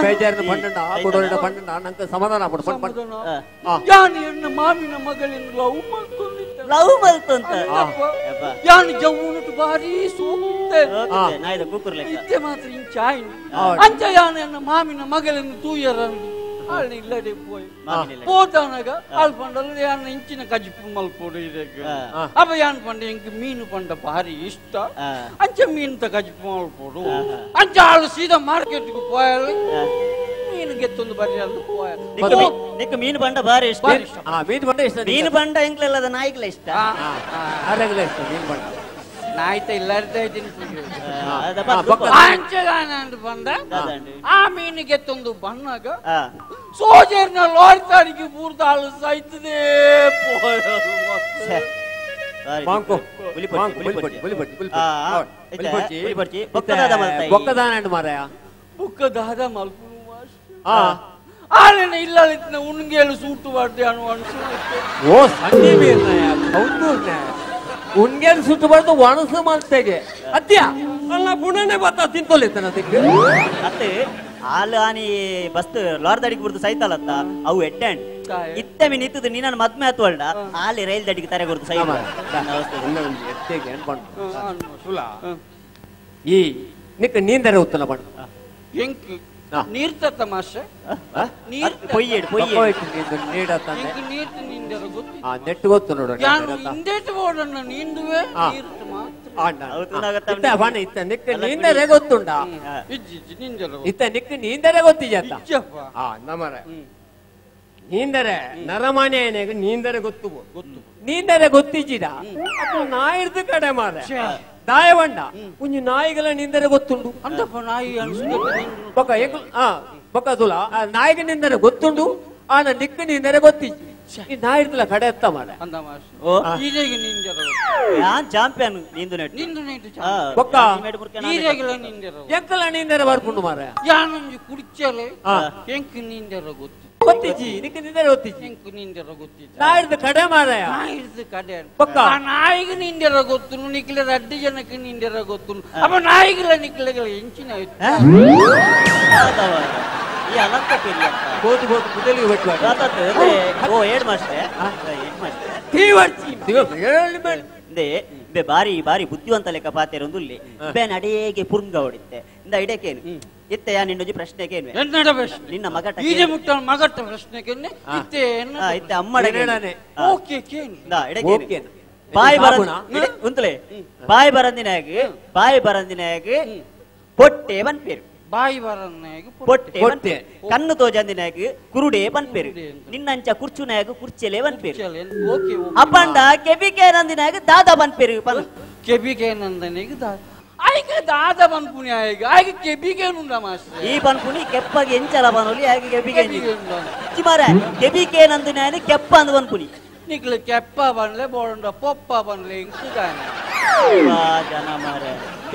[SPEAKER 3] ಬೇಜಾರಿನ ಪಂಡಣ್ಣ ಕೊಡೋರಿನ ಪಂಡಣ್ಣ ನಂಗೆ ಸಮಾಧಾನ ಕೊಡು ಪಣ್ ಪಣ್
[SPEAKER 4] ಯಾನು ಎನ್ನ ಮಾಮಿನ ಮಗಳಿನ ಲವ್ ಮಲ್ತೊಂದಿದ್ದೆ
[SPEAKER 2] ಲವ್ ಮಲ್ತೊಂತ
[SPEAKER 4] ಯಾನು ಜವ್ವುನುಟು ಭಾರಿ ಸೋಕುತ್ತೆ
[SPEAKER 2] ನಾಯ್ದ ಕೂಕುರ್ಲೆಕ್ಕ
[SPEAKER 4] ಇತ್ತೆ ಮಾತ್ರ ಇಂಚಾಯಿನ ಅಂಚ ಯಾನು ಎನ್ನ ಮಾಮಿನ ಮಗಳನ್ನು ತೂಯರಂದು ಆಳ್ನ ಇಲ್ಲಡೆ ಪೋಯ್ ಪೋತಾನಾಗ ಆಳ್ ಪಂಡಲ್ ಯಾನ್ ಇಂಚಿನ ಕಜಿಪು ಮಲ್ಪೋಡು ಇದಕ್ಕೆ ಅಪ್ಪ ಯಾನ್ ಪಂಡ ಎಂಕ್ ಮೀನು ಪಂಡ ಭಾರಿ ಇಷ್ಟ ಅಂಚ ಮೀನು ಕಜಿಪು ಮಲ್ಪೋಡು ಅಂಚ ಆಳು ಸೀದಾ ಮಾರ್ಕೆಟ್ಗೆ ಪೋಯಲ್ ಮೀನು ಗೆತ್ತೊಂದು ಬರಿ ಅಂದು ಪೋಯಲ್
[SPEAKER 2] ನಿಕ್ಕ ಮೀನು ಪಂಡ ಭಾರಿ ಇಷ್ಟ
[SPEAKER 3] ಮೀನು ಪಂಡ ಇಷ್ಟ
[SPEAKER 2] ಮೀನು ಪಂಡ ಎಂಕ್ಲೆಲ್ಲದ ನಾಯಿಗ್ಲ ಇಷ್ಟ
[SPEAKER 3] ಆರಾಗ್ಲ ಇಷ್ಟ ಮೀನು ಪಂಡ
[SPEAKER 4] ನಾಯ್ತ ಇಲ್ಲಾರ್ದ ಬಂದ ಆ ಮೀನಿಗೆ ತಂದು ಬಣ್ಣಾಗ ಸೋಜರ್ನ ಲಾರಿ ತಾಡಿಗೆ ಪೂರ್ತ ಆಳು ಸೈತದೆ
[SPEAKER 3] ಮಾಂಕು ಬೊಕ್ಕದಾನ ಮಾರಾಯ
[SPEAKER 4] ಬೊಕ್ಕದಾದ ಮಲ್ಪುನು ಆಲೆನ ಇಲ್ಲ ಉಣ್ಗೇಲು ಸೂಟು ಮಾಡ್ದೆ ಅನು
[SPEAKER 3] ಓ ಸಣ್ಣ ಮೀರ್ನಾಯ ಕೌಂದೂರ್ನ ಉಣ್ಗೇಲು ಸುಟ್ಟು ಬಾರ್ದು ಒಣಸು ಮಲ್ತೆಗೆ ಅತ್ಯ ಅಲ್ಲ ಬುಣನೆ ಬತ್ತ ತಿಂತೊಲಿತನ ಅದಕ್ಕೆ
[SPEAKER 2] ಅತ್ತೆ ಆಲ್ ಆನಿ ಬಸ್ ಲಾರ್ದಡಿಗೆ ಬುರ್ದು ಸೈತಲತ್ತ ಅವು ಎಡ್ಡೆ ಇತ್ತೆ ಮೀನ್ ಇತ್ತದು ನೀನನ್ನು ಮದ್ಮೆ ಆತ್ವಲ್ಡ ಆಲಿ ರೈಲ್ ದಡಿಗೆ ತರೆ ಗುರ್ದು ಸೈ
[SPEAKER 3] ಈ ನಿಕ್ಕ ನೀಂದರೆ ಉತ್ತಲ ಬಣ್ಣ
[SPEAKER 4] ಎಂಕ್ ನೀರ್ ತತ್ತ ಮಾಸ್ಟರ್ ನೀರ್
[SPEAKER 2] ಪೊಯ್ಯೇಡು ಪೊಯ್ಯೇಡು
[SPEAKER 3] ನೀಡತ್ತಂದೆ
[SPEAKER 4] ಎಂಕ್ ನೀರ್ ನಿಂದರ ಗೊತ್ತು
[SPEAKER 3] ಆ ನೆಟ್ ಗೊತ್ತು ನೋಡು
[SPEAKER 4] ಯಾನು ಇಂದೇಟ ಬೋಡನ್ನ ನೀಂದುವೆ ನೀರ್ ಮಾತ್ರ
[SPEAKER 3] ಇತ್ತ ಬಣ್ಣ ಇತ್ತ ನಿಕ್ಕ ನೀಂದರೆ ಗೊತ್ತುಂಡ
[SPEAKER 4] ಇಜ್ಜಿ ಇಜ್ಜಿ ನಿಂದರ
[SPEAKER 3] ಇತ್ತ ನಿಕ್ಕ ನೀಂದರೆ ಗೊತ್ತಿಜತ್ತ
[SPEAKER 4] ಇಜ್ಜಪ್ಪ
[SPEAKER 3] ಆ ನಮರ ನೀಂದರೆ ನರಮಾನ್ಯನಾಗ ನೀಂದರೆ ಗೊತ್ತು
[SPEAKER 4] ಗೊತ್ತು
[SPEAKER 3] ನೀಂದರೆ ಗೊತ್ತಿಜ್ಜಿಡ ಅಪ್ಪ ನಾಯಿರ್ದು ಕಡೆ ಮಾರ ದಾಯವಂಡ ಒಂಜಿ ನಾಯಿಗಳ ನಿಂದರೆ ಗೊತ್ತುಂಡು
[SPEAKER 4] ಅಂತಪ್ಪ ನಾಯಿ
[SPEAKER 3] ಬೊಕ್ಕ ಆ ಬೊಕ್ಕ ತುಲ ಆ ನಾಯಿಗೆ ನಿಂದರೆ ಗೊತ್ತುಂಡು ಆನ ನಿಕ್ಕ ನಿಂದರೆ ಗೊತ್ತಿಜ್ಜಿ ಈ ನಾಯಿರ್ದಲ ಕಡೆ ಎತ್ತ ಮಾರ
[SPEAKER 4] ಅಂದ ಮಾಸ್ಟರ್ ಈರೆಗೆ ನಿಂದರ
[SPEAKER 2] ಯಾನ್ ಚಾಂಪಿಯನ್ ನೀಂದು ನೆಟ್
[SPEAKER 4] ನಿಂದು ನೆಟ್
[SPEAKER 3] ಬೊಕ್ಕ
[SPEAKER 4] ಈರೆಗೆಲ ನಿಂದರ
[SPEAKER 3] ಎಂಕಲ ನೀಂದರೆ ಬರ್ಪುಂಡು ಮಾರ
[SPEAKER 4] ಯಾನೊಂಜಿ ಕುಡಿಚಲೆ ಎಂಕ್ ನಿಂದರ ಗೊತ್ತು
[SPEAKER 3] ಗೊತ್ತಿಜ್ಜಿ ನಿಕ್ಕ ನಿಂದರೆ ಗೊತ್ತಿಜ್ಜಿ
[SPEAKER 4] ಎಂಕ್ ನಿಂದರ ಗೊತ್ತಿಜ್ಜಿ
[SPEAKER 3] ನಾಯಿರ್ದು ಕಡೆ ಮಾರಾಯ
[SPEAKER 4] ನಾಯಿರ್ದು ಕಡೆ
[SPEAKER 3] ಬೊಕ್ಕ
[SPEAKER 4] ಆ ನಾಯಿಗೆ ನಿಂದರ ಗೊತ್ತು ನಿಕ್ಲೆ ರಡ್ಡು ಜನಕ್ಕೆ ನಿಂದರ ಗೊತ್ತು ಅಪ್ಪ ನಾಯಿಗಳ ನಿಕ್ಲೆಗಳ ಎಂಚಿನ ಆಯ್ತು
[SPEAKER 2] ಈ ಅಲಂಕ ಪೆರಿಯ
[SPEAKER 3] ಗೋತು ಗೋತು ಮುದಲಿಗೆ ಬೆಟ್ಟು
[SPEAKER 2] ಓ ಏಡ್ ಮಾಸ್ಟರ್ ಏಡ್ ಮಾಸ್ಟರ್ ಬೇ ಬಾರಿ ಬಾರಿ ಬುದ್ಧಿವಂತ ಲೆಕ್ಕ ಪಾತೆರ ಒಂದುಲ್ಲಿ ಬೇನ್ ಅಡೇಗೆ ಪುರ್ಂಗ ಹೊಡಿತ್ತೆ ಇಂದ ಇಡಕೇನು ಇತ್ತೆ ಯಾ ನಿನ್ನೊಂಜಿ ಪ್ರಶ್ನೆಗೇನು
[SPEAKER 4] ಎನ್ನಡ ಪ್ರಶ್ನೆ
[SPEAKER 2] ನಿನ್ನ ಮಗಟ
[SPEAKER 4] ಈಜೆ ಮುಟ್ಟ ಮಗಟ ಪ್ರಶ್ನೆಗೆನ್ನೆ ಇತ್ತೆ
[SPEAKER 2] ಇತ್ತೆ ಅಮ್ಮಡ
[SPEAKER 4] ಓಕೆ ಕೇನು
[SPEAKER 2] ಇಡಕೇನು ಬಾಯಿ ಬರ ಉಂತಲೆ ಬಾಯಿ ಬರಂದಿನಾಗ ಬಾಯಿ ಬರಂದಿನಾಗ ಪೊಟ್ಟೆ ಬನ್ಪೇರು
[SPEAKER 4] ಬಾಯಿ ಬರನ್ನಾಗ
[SPEAKER 2] ಪೊಟ್ಟೆ ಪೊಟ್ಟೆ ಕಣ್ಣು ತೋಜಂದಿನಾಗ ಕುರುಡೆ ಪನ್ಪೇರು ನಿನ್ನಂಚ ಕುರ್ಚುನಾಗ ಕುರ್ಚೆಲೆ ಪನ್ಪೇರು
[SPEAKER 4] ಓಕೆ
[SPEAKER 2] ಅಪ್ಪಂಡ ಕೆಬಿಕೆ ನಂದಿನಾಗ ದಾದಾ ಪನ್ಪೇರು ಪನ್
[SPEAKER 4] ಕೆಬಿಕೆ ನಂದನಿಗೆ ದಾದ ಆಯ್ಕೆ ದಾದ ಪನ್ಪುನಿ ಆಯ್ಕೆ ಆಯ್ಕೆ ಕೆಬಿಕೆ ಮಾಸ್ಟರ್
[SPEAKER 2] ಈ ಪನ್ಪುನಿ ಕೆಪ್ಪಗೆ ಎಂಚಲ ಪನೊಲಿ ಆಯ್ಕೆ ಕೆಬಿಕೆ ಚಿಮಾರ ಕೆಬಿಕೆ ನಂದಿನಾಗ ಕೆಪ್ಪ ಅಂದ್ ಪನ್ಪುನಿ
[SPEAKER 4] ನಿಕ್ಲೆ ಕೆಪ್ಪ ಬನ್ಲೆ ಬೋಡಂಡ ಪೊಪ್ಪ ಬನ್ಲೆ ಇಂಕುದಾನೆ
[SPEAKER 2] ಜನ ಮಾರೆ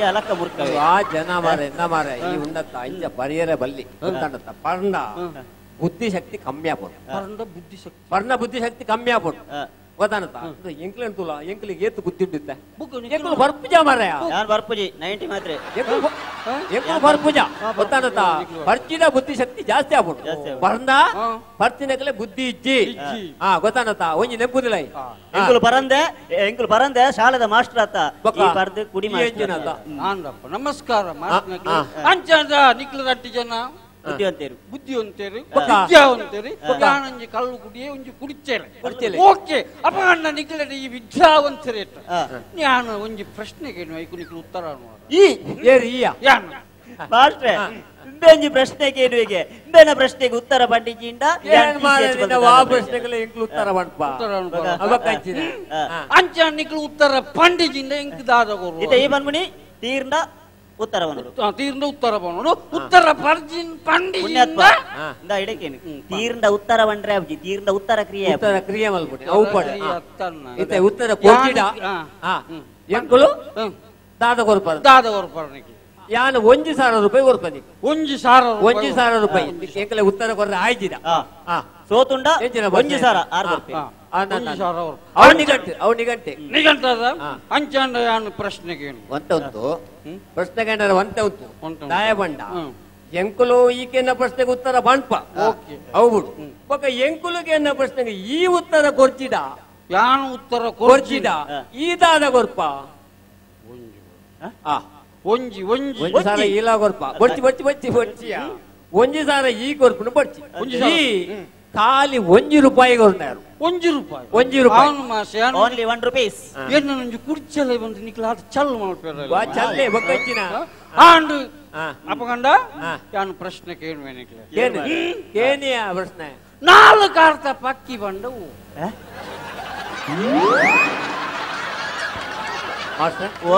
[SPEAKER 2] ಅಲಕ್ಕ ಮುರ್ಕವೆ
[SPEAKER 3] ಆ ಜನ ಮಾರೆ ಎಂದ ಮಾರೆ ಈ ಉಂಡತ್ತ ಇಂಚ ಪರಿಯರೆ ಬಲ್ಲಿ ಉಂಡತ್ತ ಪರ್ಣ ಬುದ್ಧಿಶಕ್ತಿ ಕಮ್ಮಿ ಆಪೋಡು
[SPEAKER 4] ಪರ್ಣ ಬುದ್ಧಿಶಕ್ತಿ
[SPEAKER 3] ಪರ್ಣ ಬುದ್ಧಿಶಕ್ತಿ ಕಮ್ಮಿ ಆಪೋಡು ಗೊತ್ತಾನತ್ತ ಎಂಕ್ಲೆ ಅಂತುಲ ಎಂಕ್ಲಿಗೆ ಏತು ಬುದ್ಧಿ ಉಂಡಿತ್ತ ಎಂಕುಲು ಬರ್ಪುಜ ಮಾರಾಯ
[SPEAKER 2] ಯಾನ್ ಬರ್ಪುಜಿ 90 ಮಾತ್ರ
[SPEAKER 3] ಎಂಕುಲು ಬರ್ಪುಜ ಗೊತ್ತಾನತ್ತ ಪರ್ಚಿನ ಬುದ್ಧಿಶಕ್ತಿ ಜಾಸ್ತಿ ಆಪೋಡು ಪರ್ಣ ಪರ್ಚಿನಕಲೆ ಬುದ್ಧಿ ಇಜ್ಜಿ ಹಾ ಗೊತ್ತಾನತ್ತ ಒಂಜಿ ನೆಂಪುದಿಲ್ಲ
[SPEAKER 2] ಎಂಕುಲು ಪರಂದೆ ಎಂಕುಲು ಪರಂದೆ ಶಾಲೆದ ಮಾಸ್ಟರ್ ಆತ ಈ ಪರ್ದು ಕುಡಿ ಮಾಸ್ಟರ್
[SPEAKER 4] ಆಂಡಪ್ಪ ನಮಸ್ಕಾರ ಮಾಸ್ಟರ್ ಅಂಚಂದ ನಿಕ್ಲ ರಟ್ಟಿ ಜನ
[SPEAKER 2] ಬುದ್ಧಿವಂತರು
[SPEAKER 4] ಬುದ್ಧಿವಂತರು ವಿದ್ಯಾವಂತರು ಯಾನೊಂಜಿ ಕಲ್ಲು ಕುಡಿಯೇ ಒಂಜಿ ಕುಡಿಚೇರೆ ಓಕೆ ಅಪ್ಪ ಅಣ್ಣ ನಿಕ್ಲಡ ಈ ವಿದ್ಯಾವಂತರೇಟ ನಾನು ಒಂಜಿ ಪ್ರಶ್ನೆಗೆ ಐಕು ನಿಕ್ಲು ಉತ್ತರ
[SPEAKER 3] ಈ ಏರಿ ಈಯ
[SPEAKER 4] ಯಾನು
[SPEAKER 2] ಮಾಸ್ಟ್ರೆ ಇಂಬೆಂಜಿ ಪ್ರಶ್ನೆ ಕೇಳುವಿಗೆ ಇಂಬೆನ ಪ್ರಶ್ನೆಗೆ ಉತ್ತರ ಪಂಡಿಜಿಂದ
[SPEAKER 3] ವಾ ಪ್ರಶ್ನೆಗಳ ಎಂಕ್ಲು ಉತ್ತರ ಪಂಡ್ಪ
[SPEAKER 4] ಅಂಚ ನಿಕ್ಲು ಉತ್ತರ ಪಂಡಿಜಿಂದ ಎಂಕ್ ದಾದ ಕೊರು
[SPEAKER 2] ಇತ್ತೆ ಈ ಬನ್ಮುನಿ ತೀರ್ಂಡ ಉತ್ತರ ಬಂದು
[SPEAKER 4] ತೀರ್ಂಡ ಉತ್ತರ ಬಂದು ಉತ್ತರ ಪರ್ಜಿನ್ ಪಂಡಿಜಿಂದ
[SPEAKER 2] ಇಂದ ಇಡಕೇನು ತೀರ್ಂಡ ಉತ್ತರ ಬಂಡ್ರೆ ಅಬ್ಜಿ ತೀರ್ಂಡ ಉತ್ತರ ಕ್ರಿಯೆ
[SPEAKER 3] ಉತ್ತರ ಕ್ರಿಯೆ ಮಲ್ಪುನಿ ಅವು ಪಡ ಇತ್ತೆ ಉತ್ತರ ಕೊರ್ಜಿಡ ಎಂಕುಲು ದಾದ ಕೊರ್ಪರ
[SPEAKER 4] ದಾದ ಕೊರ್ಪರ ನಿಕ್ಲು
[SPEAKER 3] ಯಾನು 1,000 ರೂಪಾಯಿ ಕೊರ್ಪನಿ
[SPEAKER 4] 1,000
[SPEAKER 3] 1,000 ರೂಪಾಯಿ ಎಂಕಲೆ ಉತ್ತರ ಕೊರ್ರೆ ಆಯ್ಜಿದ
[SPEAKER 2] ಸೋತುಂಡ 1,000 ಆರು ರೂಪಾಯಿ
[SPEAKER 3] ಅವು ನಿಗಂಟೆ
[SPEAKER 4] ನಿಗಂಟದ ಅಂಚಾಂಡ ಯಾನು ಪ್ರಶ್ನೆಗೆ
[SPEAKER 3] ಒಂತ ಉಂಟು ಪ್ರಶ್ನೆಗೆ ಒಂತ ಉಂಟು ದಾಯಬಂಡ ಎಂಕುಲು ಈಕೆನ ಪ್ರಶ್ನೆಗೆ ಉತ್ತರ ಬಂಡ್ಪ ಅವು ಬಿಡು ಬೊಕ್ಕ ಎಂಕುಲುಗೆ ಎನ್ನ ಪ್ರಶ್ನೆಗೆ ಈ ಉತ್ತರ ಕೊರ್ಚಿದ
[SPEAKER 4] ಯಾನು ಉತ್ತರ
[SPEAKER 3] ಕೊರ್ಚಿದ ಈ ದಾದ ಕೊರ್ಪ
[SPEAKER 4] ಒಂಜಿ ಒಂಜಿ
[SPEAKER 3] ಒಂಜಿ ಸಾರ ಈಲ ಕೊರ್ಪ ಬೊಚ್ಚಿ ಬೊಚ್ಚಿ ಬೊಚ್ಚಿ ಬೊಚ್ಚಿಯ ಒಂಜಿ ಸಾರ ಈ ಕೊರ್ಪುನು ಬೊಚ್ಚಿ ಈ ಖಾಲಿ 1 ರೂಪಾಯಿ ಕೊರ್ನಾರು
[SPEAKER 4] 1 ರೂಪಾಯಿ
[SPEAKER 3] 1 ರೂಪಾಯಿ
[SPEAKER 4] ಅವನು ಮಾಸೆ
[SPEAKER 2] ಓನ್ಲಿ 1 ರೂಪೀಸ್
[SPEAKER 4] ಎನ್ನ ಒಂಜಿ ಕುರ್ಚಲೆ ಬಂದು ನಿಕ್ಲ ಆತ ಚಲ್ ಮಲ್ಪೆರ
[SPEAKER 3] ವಾ ಚಲ್ಲೆ ಬೊಕ್ಕಚ್ಚಿನ
[SPEAKER 4] ಆಂಡ್ ಅಪಗಂಡ ಯಾನು ಪ್ರಶ್ನೆ ಕೇಳುವೆ ನಿಕ್ಲೆ
[SPEAKER 3] ಕೇನು ಕೇನಿಯ ಪ್ರಶ್ನೆ
[SPEAKER 4] 4 ಅರ್ಥ ಪಕ್ಕಿ ಬಂಡವು
[SPEAKER 3] ಮಾಸ್ಟರ್ ಓ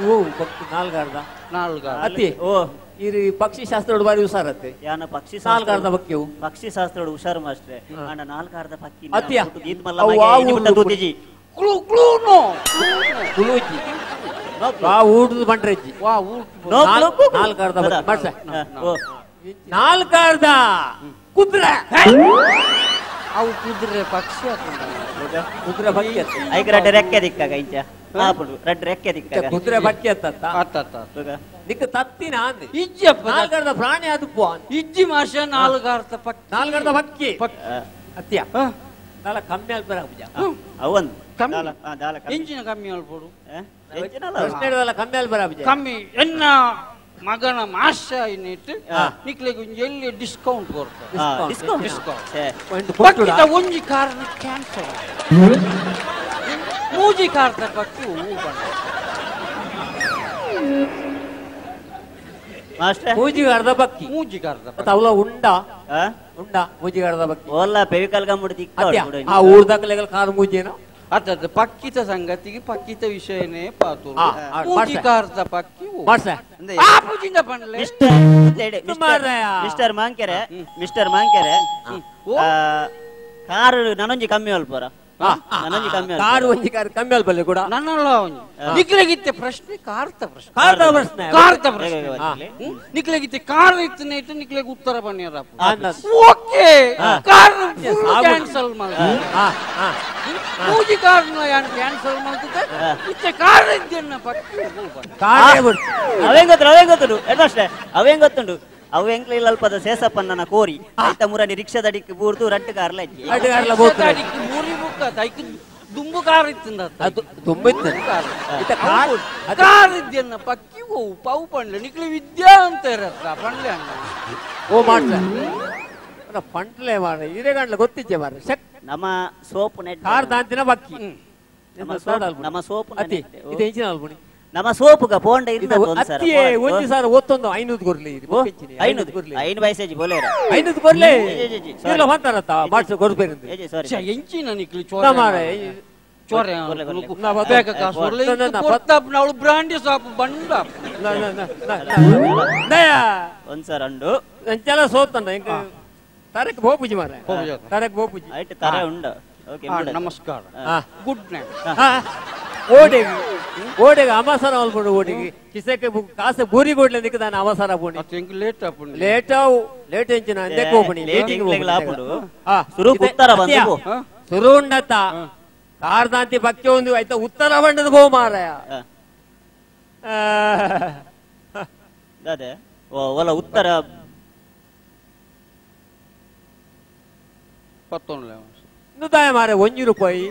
[SPEAKER 3] ಓ ಪಕ್ಕಿ 4 ಅರ್ಧ
[SPEAKER 4] ನಾಲ್ಕು
[SPEAKER 3] ಅತಿ ಓ ಈ ಪಕ್ಷಿ ಶಾಸ್ತ್ರೋಡು ಬಾರಿ ಹುಷಾರತ್ತೆ
[SPEAKER 2] ಯಾನ ಪಕ್ಷಿ
[SPEAKER 3] ನಾಲ್ಕಾರ್ಧ ಪಕ್ಕಿವು
[SPEAKER 2] ಪಕ್ಷಿ ಶಾಸ್ತ್ರೋಡು ಹುಷಾರು ಮಾಸ್ಟ್ರೆ ಅಣ್ಣ ನಾಲ್ಕಾರ್ಧ ಪಕ್ಕಿ
[SPEAKER 3] ಅತಿಯ
[SPEAKER 4] ಕ್ಲೂ ಕ್ಲೂ ನೋ
[SPEAKER 3] ಕ್ಲೂಜಿ ವಾ ಊಟದ ಬಂಡ್ರೆಜ್ಜಿ
[SPEAKER 4] ವಾ ಊಟ
[SPEAKER 3] ನಾಲ್ಕಾರ್ಧ ಪಕ್ಕಿ ನಾಲ್ಕಾರ್ಧ ಕುದುರೆ
[SPEAKER 4] ಅವು ಕುದುರೆ ಪಕ್ಷಿ
[SPEAKER 3] ಕುದುರೆ ಪಕ್ಕಿ
[SPEAKER 2] ಐಕ ರಡ್ಡ ರೆಕ್ಕೆ ದಿಕ್ಕಾಗ ಇಂಚ ರಡ್ಡ ರೆಕ್ಕೆ ದಿಕ್ಕಾಗ
[SPEAKER 3] ಕುದುರೆ ಪಕ್ಕಿ ಅತ್ತ ನಿಕ್ಕ ತತ್ತಿನ
[SPEAKER 4] ಇಜ್ಜಪ್ಪ
[SPEAKER 3] ನಾಲ್ಕಾರ್ಧ ಪ್ರಾಣಿ ಅದು
[SPEAKER 4] ಇಜ್ಜಿ ಮಾಷ ನಾಲ್ಕಾರ್ಧ ಪಕ್ಕಿ
[SPEAKER 3] ನಾಲ್ಕಾರ್ಧ ಪಕ್ಕಿ ಅತ್ಯ ನಾಲ ಕಮ್ಮಿ ಅಲ್ಪರ
[SPEAKER 2] ಅವನ್
[SPEAKER 4] ಇಂಚಿನ ಕಮ್ಮಿ ಅಲ್ಪಡು
[SPEAKER 3] ಕಮ್ಮಿ ಅಲ್ಪರ
[SPEAKER 4] ಕಮ್ಮಿ ಎನ್ನ ಮಗನ ಮಾಷ ಇನ್ನಿಟ್ಟು ನಿಕ್ಲೆಗ್ ಒಂಜಿ ಎಲ್ಲಿ ಡಿಸ್ಕೌಂಟ್ ಕೊಡ್ತಾರೆ
[SPEAKER 2] ಡಿಸ್ಕೌಂಟ್
[SPEAKER 4] ಡಿಸ್ಕೌಂಟ್ ಒಂಜಿ ಕಾರಣ ಕ್ಯಾನ್ಸಲ್ ಮೂಜಿ ಕಾರ್ತ ಪಕ್ಕಿ ಹೂ ಬಂದ
[SPEAKER 3] ಮೂಜಿಗಾರ್ದ ಪಕ್ಕಿ
[SPEAKER 4] ಮೂಜಿಗಾರ್ದ
[SPEAKER 3] ಅವಲ ಉಂಡ ಉಂಡ ಮೂಜಿಗಾರ್ದ ಪಕ್ಕಿ
[SPEAKER 2] ಓಲ್ಲ ಪೆವಿಕಲ್ ಗಮ್ಮುಡು
[SPEAKER 3] ಆ ಊರ್ದಾಕಲೆಗಳ ಕಾರ್ ಮೂಜೇನೋ
[SPEAKER 4] ಅದ ಪಕ್ಕಿತ ಸಂಗತಿಗೆ ಪಕ್ಕಿತ ವಿಷಯನೇ ಪಾತು ಮೂಜಿಗಾರ್ದ ಪಕ್ಕಿ ಆ ಪೂಜಿಂದ ಪಂಡ್ಲೆ
[SPEAKER 2] ಮಿಸ್ಟರ್ ಮಾಂಕೆರೆ ಮಿಸ್ಟರ್ ಮಾಂಕೆರೆ ಕಾರು ನನೊಂಜಿ ಕಮ್ಮಿ ಅಲ್ಪರ ನನೊಂಜಿ ಕಮ್ಮಿ
[SPEAKER 3] ಕಾರು ಒಂಜಿ ಕಾರು ಕಮ್ಮಿ ಅಲ್ಪಲ್ಲ ಕೂಡ
[SPEAKER 4] ನನ್ನಲ್ಲ ಒಂಜಿ ನಿಕ್ಲೆಗಿತ್ತೆ ಪ್ರಶ್ನೆ ಕಾರ್ತ ಪ್ರಶ್ನೆ
[SPEAKER 3] ಕಾರ್ತ ಪ್ರಶ್ನೆ
[SPEAKER 4] ಕಾರ್ತ ಪ್ರಶ್ನೆ ನಿಕ್ಲೆಗಿತ್ತೆ ಕಾರ್ ಇತ್ತು ಇಟ್ಟು ನಿಕ್ಲೆಗೆ ಉತ್ತರ ಬನ್ನಿರಪ್ಪ ಓಕೆ ಕಾರ್ ಕ್ಯಾನ್ಸಲ್ ಮಾಡ ಪೂಜಿ ಕಾರ್ ಕ್ಯಾನ್ಸಲ್ ಮಾಡ್ತಿದ್ದೆ ಇತ್ತೆ ಕಾರ್ ಇದ್ದೇನ ಪಕ್ಕಿ
[SPEAKER 2] ಅವೇಂ ಗೊತ್ತುಂಡು ಅವೇಂ ಗೊತ್ತುಂಡು ಅಷ್ಟೇ ಅವೇಂ ಗೊತ್ತುಂಡು ಅವು ಎಂಕ್ಲ ಅಲ್ಪದ ಸೇಸಪ್ಪನ್ನ ಕೋರಿ ಐತ ಮುರನಿ ರಿಕ್ಷಾದಡಿಕ್ ಬೂರ್ದು ರಡ್ಡು ಕಾರ್ಲ
[SPEAKER 4] ಮೂರಿ ಬುಕ್ಕ ದುಂಬು ಕಾರ್ ಇತ್ತು
[SPEAKER 3] ದುಂಬು ಇತ್ತು
[SPEAKER 4] ಕಾರ್ ಇದ್ದೇನ ಪಕ್ಕಿ ಓ ಪಾವು ಪಂಡ್ಲೆ ನಿಕ್ಲೆ ವಿದ್ಯಾ ಅಂತ ಇರತ್ತ ಪಂಡ್ಲೆ ಅಣ್ಣ
[SPEAKER 3] ಓ ಮಾಡ್ಲ ಪಂಡ್ಲೆ ಮಾರ ಇದೇ ಗಂಡ್ಲೆ ಗೊತ್ತಿಜ್ಜೆ ಮಾರ ಶಕ್
[SPEAKER 2] ನಮ್ಮ ಸೋಪು ನೆಟ್
[SPEAKER 3] ಕಾರ್ ದಾಂತಿನ ಬಕ್ಕಿ
[SPEAKER 2] ನಮ್ಮ ಸೋಪು
[SPEAKER 3] ಅತಿ ಇದು ಹೆಂಚಿನ ಅಲ್ಪುಣಿ
[SPEAKER 2] ನಮ್ಮ ಸೋಪುಗ ಪೋಂಡ
[SPEAKER 3] ಅತ್ತಿಯೇ ಒಂಜಿ ಸಾರ ಒತ್ತೊಂದು 500 ಕೊರ್ಲಿ
[SPEAKER 2] 500 ಕೊರ್ಲಿ 5 ಪೈಸೆಜಿ ಬೋಲೇರ
[SPEAKER 3] 500 ಕೊರ್ಲಿ ಇಲ್ಲ ಬಂತಾರತ್ತ ಮಾಡ್ಸು ಕೊರ್ಬೇರಂದು
[SPEAKER 4] ಎಂಚಿನ ನಿಕ್ಲಿ ಚೋರೆ ಚೋರೆ ಬೇಗ ಕಾಸು ಕೊರ್ಲಿ ಕೊರ್ತಾಪ್ ಬ್ರಾಂಡಿ ಸಾಪು ಬಂಡ
[SPEAKER 2] ಒಂದ್ ಸಾರ ಅಂಡು
[SPEAKER 3] ಅಂಚಲ ಸೋತಂಡ ಎಂಕ ತರಕ್ ಬೋಪುಜಿ ಮಾರ ತರಕ್ ಬೋಪುಜಿ
[SPEAKER 2] ಆಯ್ತು ತರ ಉಂಡು ಓಕೆ
[SPEAKER 4] ನಮಸ್ಕಾರ ಗುಡ್ ನೈಟ್
[SPEAKER 3] ಓಡೆಗೆ ಓಡೆಗೆ ಅಮಸರ ಅಲ್ಪುಂಡು ಓಡಿಗೆ ಕಿಸಕ್ಕೆ ಕಾಸು ಬೂರಿ ಕೊಡ್ಲೆ ನಿಕ್ಕ ಅವಸರ ಪೋಣಿ
[SPEAKER 4] ಲೇಟ್ ಆಪುಂಡು
[SPEAKER 3] ಲೇಟ್ ಆವು ಲೇಟ್ ಎಂಚಿನ ಅಂದೆ ಕೋಪಣಿ
[SPEAKER 2] ಸುರು ಉತ್ತರ ಬಂದು
[SPEAKER 3] ಸುರು ಉಂಡತ್ತ ಕಾರ್ದಾಂತಿ ಪಕ್ಕೆ ಒಂದು ಆಯ್ತಾ ಉತ್ತರ ಬಂಡದ ಬೋ ಮಾರಾಯ
[SPEAKER 2] ಅದೇ ಓಲ ಉತ್ತರ
[SPEAKER 3] ಪತ್ತೊಂದು ಮಾರ ಒಂಜಿ ರೂಪಾಯಿ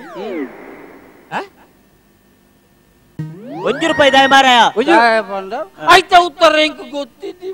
[SPEAKER 2] ಒಂಜಿ ರೂಪಾಯಿ ದಾಯ ಮಾರಾಯ
[SPEAKER 4] ಆಯ್ತಾ ಉತ್ತರ ಎಂಕ್ ಗೊತ್ತಿದ್ದಿ